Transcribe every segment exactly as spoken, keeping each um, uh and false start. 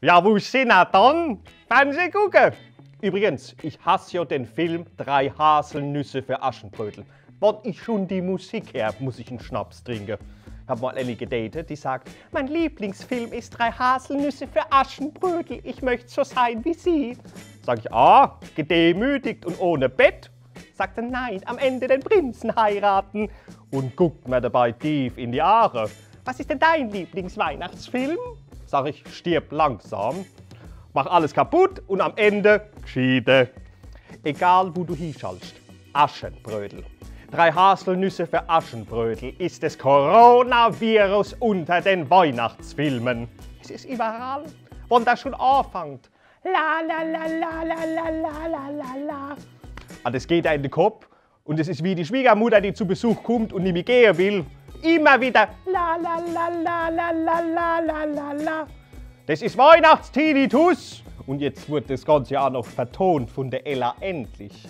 Ja, wo sin er dann? Fernseh gucke. Übrigens, ich hass ja den Film Drei Haselnüsse für Aschenbrödel. Wann ich schon die Musik her, muss ich en Schnaps trinke. Ich hab mal eine gedatet, die sagt: „Mein Lieblingsfilm ist Drei Haselnüsse für Aschenbrödel. Ich möchte so sein wie sie.“ Sag ich: „Ah, gedemütigt und ohne Bett?“ Sagt er: „Nein, am Ende den Prinzen heiraten.“ Und guckt mir dabei tief in die Auge. „Was ist denn dein Lieblingsweihnachtsfilm?“ Sag ich: „Stirb langsam.“ Mach alles kaputt und am Ende Gschiede. Egal, wo du hinschaltest, Aschenbrödel. Drei Haselnüsse für Aschenbrödel ist des Coronavirus unter den Weihnachtsfilmen. Es ist überall. Wann das schon anfängt. La, la, la, la. Ah, das geht einem in den Kopf. Und es ist wie die Schwiegermutter, die zu Besuch kommt und nimmi gehe will. Immer wieder. La, la, la. Das ist Weihnachtstinnitus. Und jetzt wird das Ganze auch noch vertont von der Ella Endlich.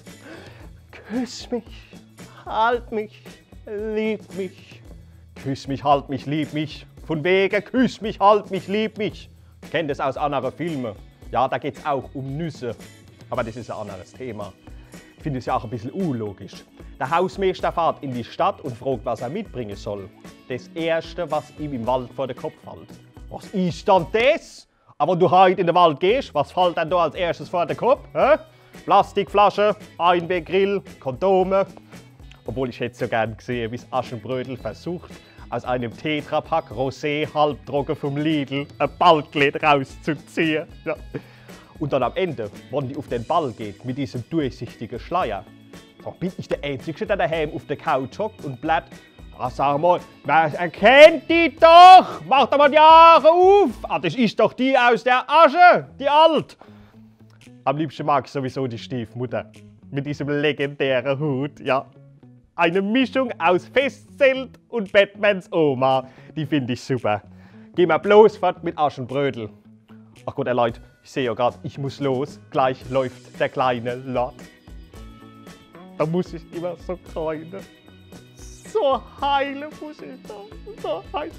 Küss mich, halt mich, lieb mich. Küss mich, halt mich, lieb mich. Von wegen, küss mich, halt mich, lieb mich. Ich kenn das aus anderen Filmen. Ja, da geht's auch um Nüsse. Aber das ist ein anderes Thema. Ich finde es ja auch ein bisschen unlogisch. Der Hausmeister fährt in die Stadt und fragt, was er mitbringen soll. Das Erste, was ihm im Wald vor den Kopf fällt. Was ist dann das? Aber wenn du heute in den Wald gehst, was fällt dann da als erstes vor den Kopf? Hä? Plastikflasche, Einweggrill, Kondome. Obwohl, ich hätte so gern gesehen, wie das Aschenbrödel versucht, aus einem Tetrapack Rosé halbtrocken vom Lidl ein Ballkleid rauszuziehen. Ja. Und dann am Ende, wenn die auf den Ball geht mit diesem durchsichtigen Schleier, dann bin ich der Einzige, der daheim auf der Couch hockt und blärt: „Ah, sag mal, man erkennt die doch! Mach doch mal die Augen auf! Ah, das ist doch die aus der Asche, die alt!“ Am liebsten mag ich sowieso die Stiefmutter mit diesem legendären Hut, ja. Eine Mischung aus Festzelt und Batmans Oma, die finde ich super. Geh mal bloß fort mit Aschenbrödel. Ach Gott, ihr Leute, ich sehe ja gerade, ich muss los. Gleich läuft der kleine Lord. Da muss ich immer so heulen. So heulen muss ich da. So heulen.